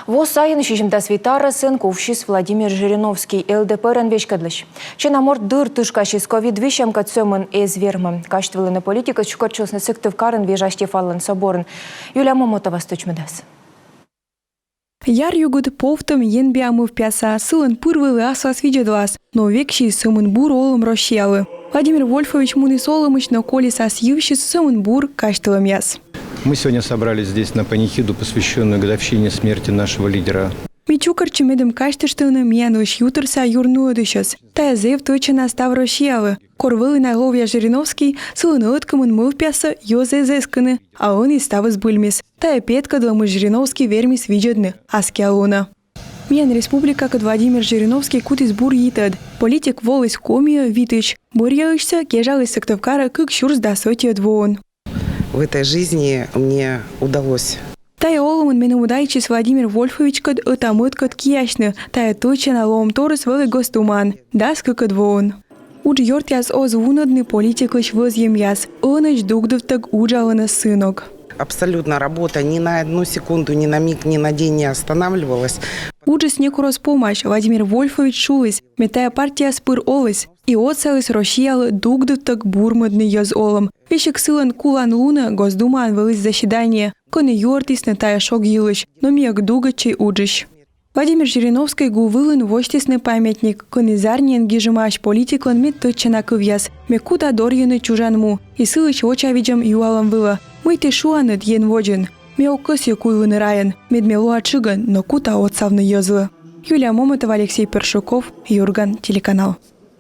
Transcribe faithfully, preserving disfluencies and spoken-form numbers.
Во сайын сизимдас вит арӧсӧн кувсис Владимир Жириновский, ЛДПР-ӧн веськӧдлысь. Чина морт дыр тышкасис ковид висьӧмкӧд сӧмын эз вермы. Казьтывлыны политикӧс чукӧртчисны Сыктывкарын Вежа Стефанлӧн соборын. Юлия Момотова стӧчмӧдас. Яр югыд повтӧм енбиа мӧвпъяса сылӧн пыр вӧлі аслас видзӧдлас, но векси сӧмын бур олӧм Россиялы. Владимир Вольфович муніс олӧмысь, но колис ас йывсьыс сӧмын бур казьтылӧмъяс. Мы сегодня собрались здесь на панихиду, посвящённую годовщине смерти нашего лидера. Ми чукӧртчим, медым казьтыштны миянлысь ютырса юрнуӧдысьӧс. Тайӧ зэв тӧдчана став Россиялы. Кор вӧлі на ловъя Жириновский, сылӧн ӧткымын мӧвпъяссӧ йӧз эз эскыны, а ӧні ставыс збыльмис. Тайӧ петкӧдлӧ, мый Жириновский вермис видзӧдны аскиа лунӧ. Миян республикакӧд Владимир Жириновский кутіс бур йитӧд. Политик воліс Комиӧ витысь, бӧръяысьсӧ кежаліс Сыктывкарӧ кык сюрс дас ӧтиӧд воын. В этой жизни мне удалось. Тайӧ олӧмын меным удайтчис Владимир Вольфовичкӧд ӧта-мӧдкӧд киясьны. Тайӧ тӧдчана лоӧмторйыс вӧлі Госдумаын дас кыкӧд воын. Уджъёртъяс оз вунӧдны политиклысь вӧзйӧмъяс, ӧнӧдз дугдывтӧг уджалӧны сы ног. Абсолютно работа ни на одну секунду, ни на миг, ни на день не останавливалась. Уджыс некор оз помась. Владимир Вольфович шуис, мед тайӧ партияыс пыр оліс и отсаліс Россиялы дугдывтӧг бурмӧдны йӧз олӧм. Весиг сылӧн кулан лунӧ Госдумаын вӧліс заседание, кӧні юӧртісны тайӧ шог йылысь, но ми ог дугӧдчӧй уджысь. Владимир Жириновскӧй гу вылын восьтісны памятник, кӧні зарниӧн гижӧмаӧсь политиклӧн мед тӧдчана кывъяс: «Ме кута дорйыны чужан му и сылысь вочавидзӧм юалӧм вылӧ: мый ті шуанныд Ен водзын? Ме ог кӧсйы куйвыны райӧн, мед ме лоа тшыгӧн, но кута отсавны йӧзлы». Юлия Момотова, Алексей Першуков, «Юрган» телеканал.